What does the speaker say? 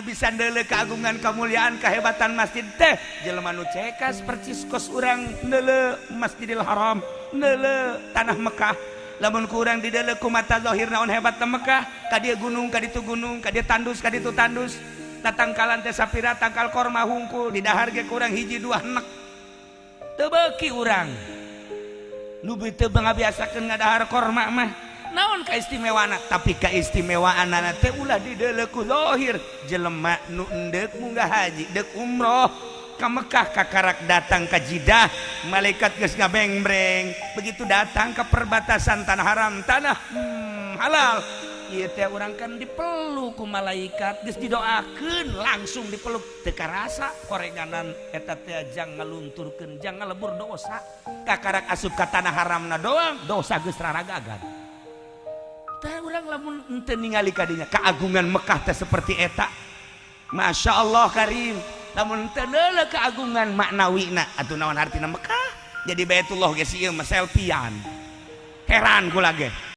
Anu bisa ndeuleu keagungan, kemuliaan, kehebatan masjid teh jelema nu cekas percis kos urang ndeuleu Masjidil Haram, ndeuleu tanah Mekah. Lamun kurang dideuleu ku mata zahir, naon hebat Mekah? Ka dieu gunung, ka ditu gunung, ka dieu tandus, ka ditu tandus. Tatangkalan teh sapira tangkal korma hungkul, di dahar ge kurang hiji dua enek. Teu beuki urang nu teu ngabiasakeun ngadahar korma mah naon kaistimewaana. Tapi kaistimewaanana teh ulah dideuleu ku zahir. Jelema nu endek munggah haji, dek umroh ka Mekah, kakarak datang ka Jidah, malaikat geus ngabengbreng. Begitu datang ke perbatasan tanah haram, tanah halal ieu teh, urang kan dipeluk ku malaikat, geus didoakeun, langsung dipeluk, teu karasa korenganan eta teh jang ngalunturkeun, jang ngalebur dosa. Kakarak asup ka tanah haramna doang, dosa geus raragagan. Tah, urang lamun henteu ningali kadinya keagungan Mekah teh seperti eta, Masya Allah Karim, lamun teu neuleuh keagungan maknawina, atuh naon artina Mekah? Jadi Baitullah ge sieun mah selfiean, heran kula ge.